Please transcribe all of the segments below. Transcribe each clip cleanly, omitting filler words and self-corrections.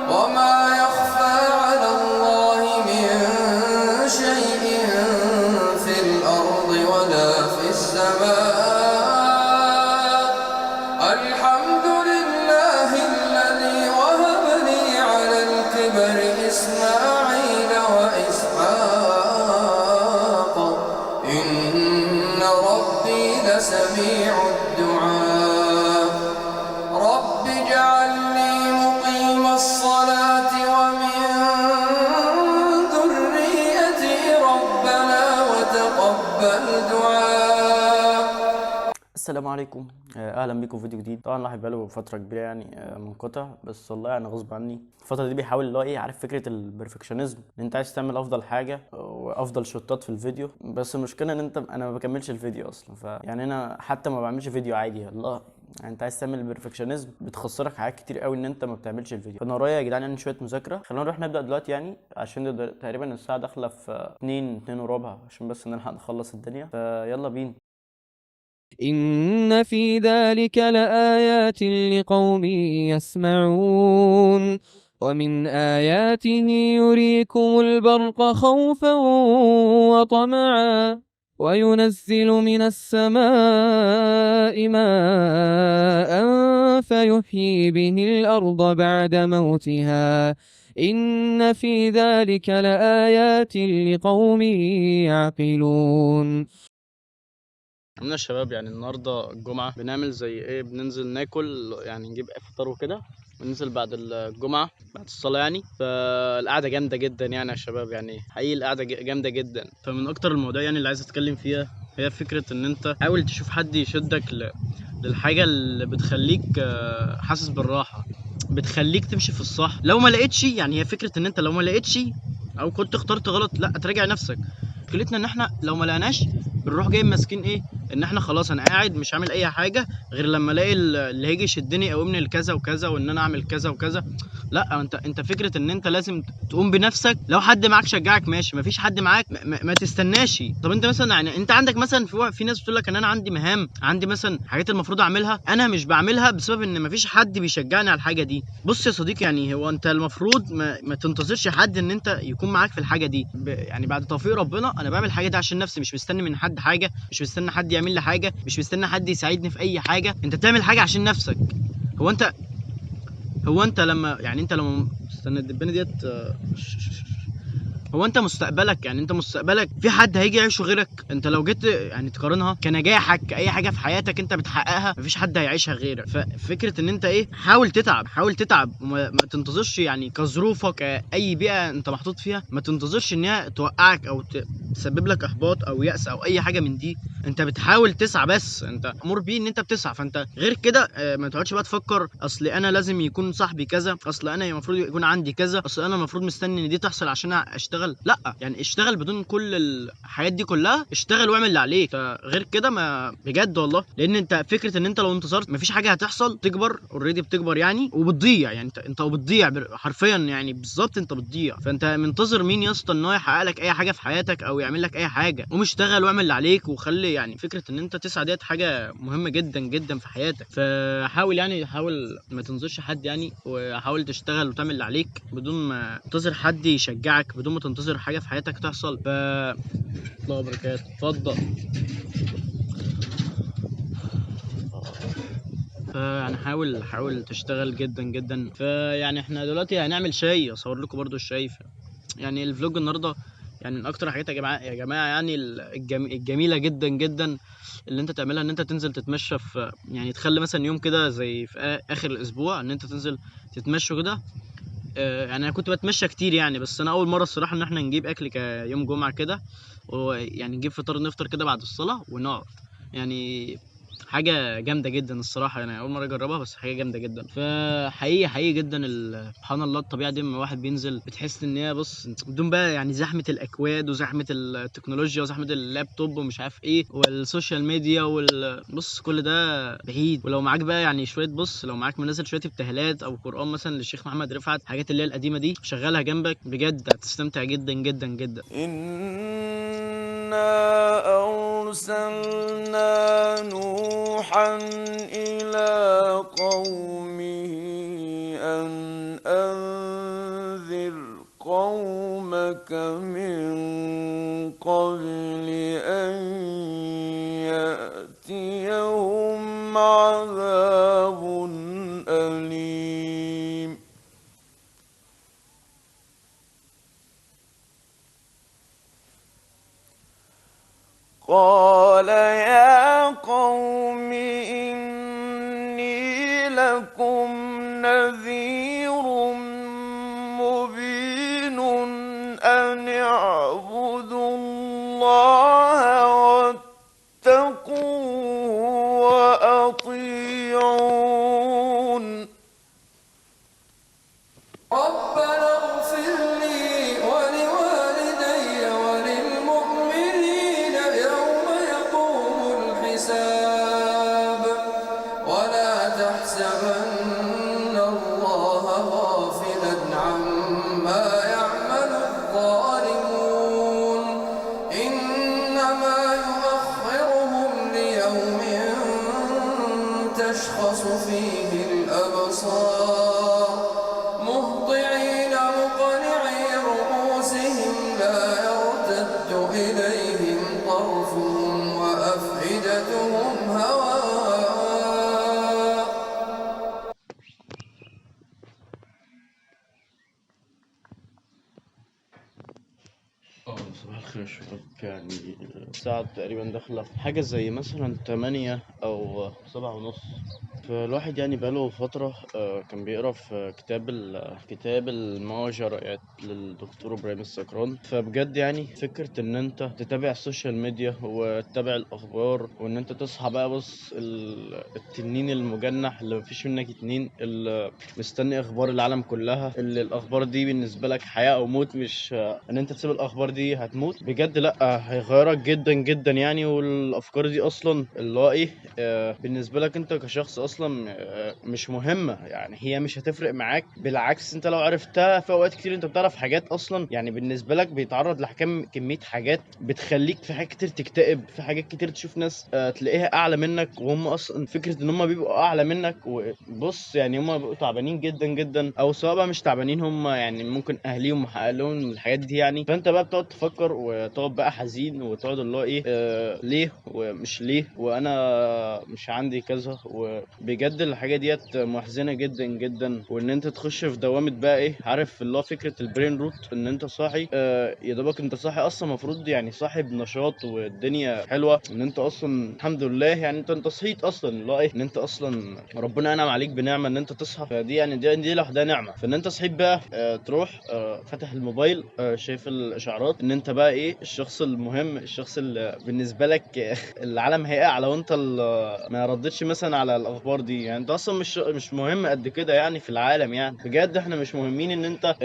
وما يخفى على الله من شيء في الأرض ولا في السماء. الحمد لله الذي وهب لي على الكبر إسماعيل وإسحاق إن ربي لسميع الدعاء. رب اجعلني مقيم الصلاة ومن ذريتي ربنا وتقبل دعاء. السلام عليكم، اهلا بيكم في فيديو جديد. طبعا الواحد بقاله فترة كبيرة يعني منقطع، بس والله يعني غصب عني الفترة دي بيحاول اللي هو ايه، عارف فكرة ال perfectionism، ان انت عايز تعمل افضل حاجة وافضل شوتات في الفيديو، بس المشكلة ان انت انا ما بكملش الفيديو اصلا. فيعني انا حتى ما بعملش فيديو عادي. الله، يعني انت عايز تعمل ال perfectionism بتخسرك حاجات كتير قوي ان انت ما بتعملش الفيديو. فانا ورايا يا جدعان يعني شوية مذاكره. خلينا نروح نبدا دلوقتي يعني عشان تقريبا الساعة داخله في 2:15 عشان بس نلحق نخلص الدنيا. فيلا بينا. إن في ذلك لآيات لقوم يسمعون. ومن آياته يريكم البرق خوفا وطمعا وينزل من السماء ماء فيحيي به الأرض بعد موتها إن في ذلك لآيات لقوم يعقلون. عاملين يا شباب، يعني النهارده الجمعة بنعمل زي ايه، بننزل ناكل يعني نجيب فطار وكده وننزل بعد الجمعة بعد الصلاة يعني. فالقعده جامدة جدا يعني يا شباب، يعني حقيقي القعدة جامدة جدا. فمن اكتر المواضيع يعني اللي عايز اتكلم فيها هي فكرة ان انت حاول تشوف حد يشدك للحاجة اللي بتخليك حاسس بالراحة، بتخليك تمشي في الصح. لو ما لقيتش، يعني هي فكرة ان انت لو ما لقيتش او كنت اخترت غلط، لا تراجع نفسك. مشكلتنا ان احنا لو ما لقيناش بنروح جاي ماسكين ايه، ان احنا خلاص انا قاعد مش عامل اي حاجة غير لما الاقي اللي هيجي يشدني يقومني لكذا وكذا وان انا اعمل كذا وكذا. لا، انت فكرة ان انت لازم تقوم بنفسك. لو حد معاك شجعك ماشي، مفيش حد معاك ما تستناش. طب انت مثلا يعني انت عندك مثلا في ناس بتقول لك ان انا عندي مهام، عندي مثلا حاجات المفروض اعملها، انا مش بعملها بسبب ان مفيش حد بيشجعني على الحاجة دي. بص يا صديقي، يعني هو انت المفروض ما تنتظرش حد ان انت يكون معاك في الحاجة دي. يعني بعد توفيق ربنا انا بعمل الحاجة دي عشان نفسي، مش مستني من حد حاجة، مش مستني حد يعمل لي حاجة، مش مستني حد يساعدني في اي حاجة. انت بتعمل حاجة عشان نفسك. هو انت لما يعني انت لما استنى الدبانه ديت، هو انت مستقبلك، يعني انت مستقبلك في حد هيجي يعيشه غيرك؟ انت لو جيت يعني تقارنها كنجاحك اي حاجة في حياتك انت بتحققها مفيش حد هيعيشها غيرك. ففكره ان انت ايه، حاول تتعب، حاول تتعب وما تنتظرش يعني كظروفك اي بيئة انت محطوط فيها ما تنتظرش انها توقعك او تسبب لك احباط او يأس او اي حاجة من دي. انت بتحاول تسعى، بس انت امور بيه ان انت بتسعى. فانت غير كده ما تقعدش بقى تفكر اصل انا لازم يكون صاحبي كذا، اصل انا المفروض يكون عندي كذا، اصل انا المفروض مستني ان دي تحصل عشان اشتغل. لا، يعني اشتغل بدون كل الحاجات دي كلها، اشتغل واعمل اللي عليك. غير كده ما بجد والله، لان انت فكرة ان انت لو انتظرت مفيش حاجة هتحصل. تكبر already، بتكبر يعني وبتضيع، يعني انت وبتضيع حرفيا يعني بالظبط انت بتضيع. فانت منتظر مين يا اسطى ان هو يحقق لك اي حاجة في حياتك او يعمل لك اي حاجة؟ قوم اشتغل واعمل اللي عليك، وخلي يعني فكرة ان انت تسعى ديت حاجة مهمة جدا جدا في حياتك. فحاول يعني حاول ما تنظرش حد يعني، وحاول تشتغل وتعمل اللي عليك بدون ما تنتظر حد يشجعك، بدون ما تنتظر حاجة في حياتك تحصل. ف الله وبركاته، اتفضل. فيعني حاول تشتغل جدا جدا. فيعني احنا دلوقتي هنعمل شاي، اصور لكم برضو الشاي. يعني ال vlog النهارده يعني من اكتر الحاجات يا جماعة يا جماعة يعني الجميلة جدا جدا اللي انت تعملها ان انت تنزل تتمشى في، يعني تخلي مثلا يوم كده زي في اخر الاسبوع ان انت تنزل تتمشى كده. يعني انا كنت بتمشى كتير يعني، بس انا اول مرة الصراحة ان احنا نجيب اكل كيوم جمعه كده، ويعني نجيب فطار نفطر كده بعد الصلاة ونقعد، يعني حاجة جامدة جدا الصراحة، يعني اول مرة اجربها بس حاجة جامدة جدا. فحقيقي حقيقي جدا سبحان الله الطبيعة دي لما الواحد بينزل بتحس ان هي بص بدون بقى يعني زحمة الاكواد وزحمه التكنولوجيا وزحمه اللابتوب ومش عارف ايه وال social media بص كل ده بعيد. ولو معاك بقى يعني شوية، بص لو معاك منزل شوية ابتهالات او قران مثلا للشيخ محمد رفعت، الحاجات اللي هي القديمة دي شغلها جنبك، بجد هتستمتع جدا جدا جدا. إنا أرسلنا نوحا إلى قومه أن أنذر لك من قبل أن يأتيهم عذاب أليم. قال يا قوم إني لكم نذير مبين أن اعبدوا الله واتقوه وأطيعون. ربنا اغفر لي ولوالدي وللمؤمنين يوم يقوم الحساب. ولا تحسبن الله غافلا عما يعمل الظالمون، إنما يؤخرهم ليوم تشخص فيه الأبصار. مهطعين مقنعي رؤوسهم لا يرتد إليهم طرفهم وأفئدتهم هواء. صباح الخير يا شباب. يعني الساعة تقريبا داخلة في حاجة زي مثلا 8 أو 7:30. فالواحد يعني بقاله فترة كان بيقرا في كتاب الماجريات للدكتور إبراهيم السكران. فبجد يعني فكرة إن أنت تتابع ال social media وتتابع الأخبار، وإن أنت تصحى بقى بص التنين المجنح اللي مفيش منك اتنين، اللي مستني أخبار العالم كلها، اللي الأخبار دي بالنسبة لك حياة أو موت، مش إن أنت تسيب الأخبار دي هتموت بجد، لأ هيغيرك جدا جدا يعني. والأفكار دي أصلا اللي هو إيه بالنسبة لك أنت كشخص أصلا مش مهمة، يعني هي مش هتفرق معاك. بالعكس انت لو عرفتها في اوقات كتير انت بتعرف حاجات اصلا يعني بالنسبة لك بيتعرض لحكام كمية حاجات بتخليك في حاجات كتير تكتئب، في حاجات كتير تشوف ناس تلاقيها اعلى منك، وهم اصلا فكرة ان هم بيبقوا اعلى منك وبص يعني هم بيبقوا تعبانين جدا جدا، او سواء بقى مش تعبانين هم يعني ممكن اهليهم محقق لهم الحاجات دي يعني. فانت بقى بتقعد تفكر وتقعد بقى حزين وتقعد اللي هو ايه ليه ومش ليه وانا مش عندي كذا. وبجد الحاجة ديت محزنه جدا جدا، وان انت تخش في دوامه بقى ايه عارف اللي هو فكرة ال brain rot، ان انت صاحي يا دوبك انت صاحي اصلا المفروض يعني صاحي بنشاط والدنيا حلوة، ان انت اصلا الحمد لله يعني انت صحيت اصلا اللي هو ايه ان انت اصلا ربنا انعم عليك بنعمه ان انت تصحى، فدي يعني دي لوحدها نعمه. فان انت صحيت بقى تروح فاتح الموبايل شايف الاشعارات ان انت بقى ايه الشخص المهم، الشخص اللي بالنسبة لك العالم هيقع لو انت ما ردتش مثلا على الاخبار دي، يعني انت اصلا مش مهم قد كده يعني في العالم، يعني بجد احنا مش مهمين ان انت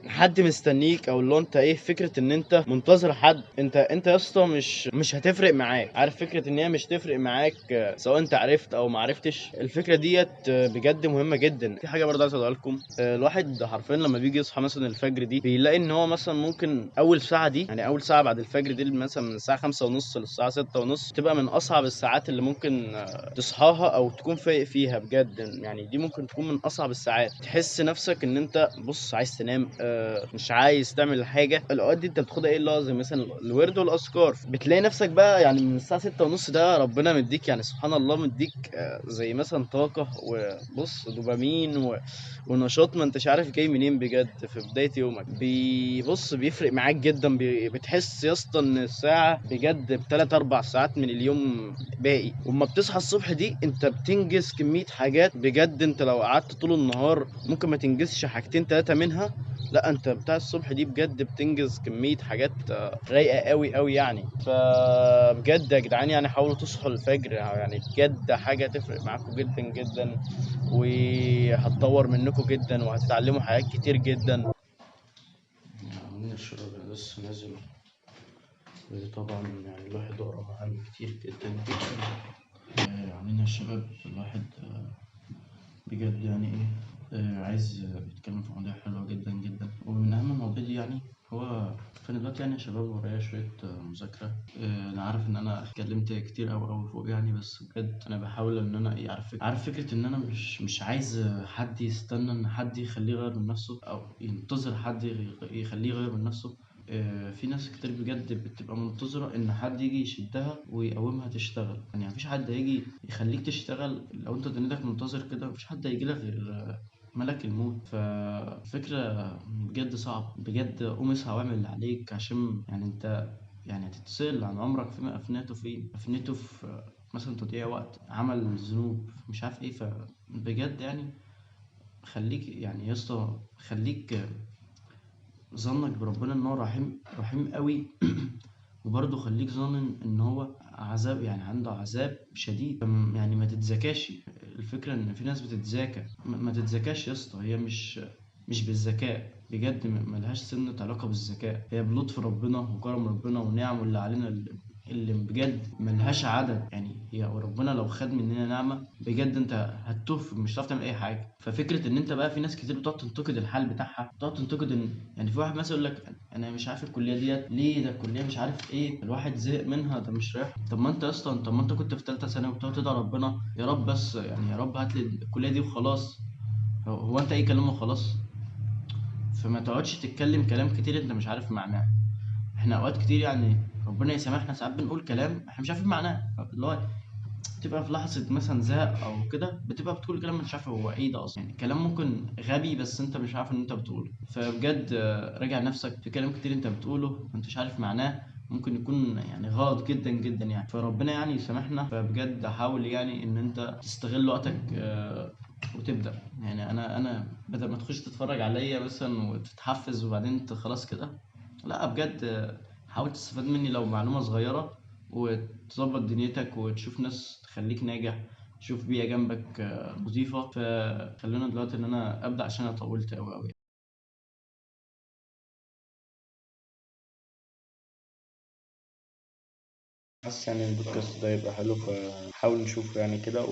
حد مستنيك او اللي انت ايه فكرة ان انت منتظر حد، انت يا اسطى مش هتفرق معاك، عارف فكرة ان هي مش تفرق معاك سواء انت عرفت او ما عرفتش. الفكرة ديت بجد مهمة جدا. في حاجة برضه عايز اقولها لكم، الواحد حرفيا لما بيجي يصحى مثلا الفجر دي بيلاقي ان هو مثلا ممكن اول ساعة دي، يعني اول ساعة بعد الفجر دي مثلا من الساعة 5:30 للساعة 6:30 تبقى من اصعب الساعات اللي ممكن تصحاها او تكون فايق فيها بجد، يعني دي ممكن تكون من اصعب الساعات. تحس نفسك ان انت بص عايز تنام مش عايز تعمل حاجة. الاوقات دي انت بتاخدها ايه اللي هو زي مثلا الورد والاذكار، بتلاقي نفسك بقى يعني من الساعة 6:30 ده ربنا مديك يعني سبحان الله مديك زي مثلا طاقة وبص دوبامين ونشاط ما انتش عارف جاي منين بجد في بداية يومك. بيبص بيفرق معاك جدا، بتحس يا اسطى ان الساعة بجد بثلاث اربع ساعات من اليوم باقي. وما بتصحى الصبح دي انت بتنجز كمية حاجات بجد، انت لو قعدت طول النهار ممكن ما تنجزش حاجتين تلاتة منها، لا انت بتاع الصبح دي بجد بتنجز كمية حاجات رايقة قوي قوي يعني. فبجد يا جدعان يعني حاولوا تصحوا الفجر، يعني بجد حاجة تفرق معاكم جدا جدا وهتطور منكم جدا وهتتعلموا حاجات كتير جدا. من الشباب انا لسه نازل، طبعا يعني الواحد وراه مهام كتير جدا جدا. عاملين الشباب الواحد بجد يعني ايه عايز يتكلم في مواضيع حلوة جدا جدا، ومن اهم المواضيع دي يعني هو فانا دلوقتي يعني يا شباب ورايا شوية مذاكرة. انا عارف ان انا اتكلمت كتير قوي قوي فوق يعني، بس بجد انا بحاول ان انا ايه عارف فكرة ان انا مش عايز حد يستنى ان حد يخليه يغير من نفسه او ينتظر حد يخليه يغير من نفسه. في ناس كتير بجد بتبقى منتظرة إن حد يجي يشدها ويقومها تشتغل. يعني مفيش حد هيجي يخليك تشتغل لو أنت دنيتك منتظر كده، مفيش حد هيجي لك غير ملك الموت. فالفكرة بجد صعب بجد، قوم اصحى واعمل اللي عليك، عشان يعني أنت يعني هتتسأل عن عمرك فيما أفنيته، فين أفنيته، في مثلا تضييع وقت، عمل ذنوب، مش عارف إيه. فبجد يعني خليك يعني يا اسطى، خليك ظنك بربنا ان هو رحيم، رحيم قوي وبرضه خليك ظانن ان هو عذاب، يعني عنده عذاب شديد، يعني ما تتذكاش. الفكرة ان في ناس بتتذاكى، ما تتذكاش يا اسطى، هي مش بالذكاء بجد، ملهاش سنة علاقة بالذكاء، هي بلطف ربنا وكرم ربنا ونعمه اللي علينا اللي بجد ملهاش عدد. يعني هي ربنا لو خد مننا نعمة بجد انت هتتوه، مش هتعرف تعمل اي حاجة. ففكرة ان انت بقى في ناس كتير بتقعد تنتقد الحال بتاعها، بتقعد تنتقد ان يعني في واحد مثلا يقول لك انا مش عارف الكلية ديت ليه، ده الكلية مش عارف ايه، الواحد زهق منها، ده مش رايح. طب ما انت اصلا، طب ما انت كنت في ثالثة ثانوي وبتقعد تدعي ربنا يا رب بس يعني يا رب هات لي الكلية دي وخلاص، هو انت اي كلام وخلاص؟ فما تقعدش تتكلم كلام كتير انت مش عارف معناه. احنا اوقات كتير يعني ربنا يسامحنا ساعات بنقول كلام احنا مش عارفين معناه، اللي هو بتبقى في لحظة مثلا زهق او كده بتبقى بتقول كلام مش عارف هو ايه ده اصلا، يعني كلام ممكن غبي بس انت مش عارف ان انت بتقوله. فبجد راجع نفسك في كلام كتير انت بتقوله انت مش عارف معناه، ممكن يكون يعني غلط جدا جدا يعني. فربنا يعني يسامحنا. فبجد حاول يعني ان انت تستغل وقتك وتبدأ. يعني انا بدل ما تخش تتفرج عليا مثلا وتتحفز وبعدين انت خلاص كده، لا بجد حاول تستفاد مني لو معلومة صغيرة وتظبط دنيتك وتشوف ناس تخليك ناجح، تشوف بيئة جنبك نظيفة. فخلونا دلوقتي ان انا ابدأ عشان انا طولت قوي قوي. حاسس يعني البودكاست ده يبقى حلو، فحاول نشوفه يعني كده.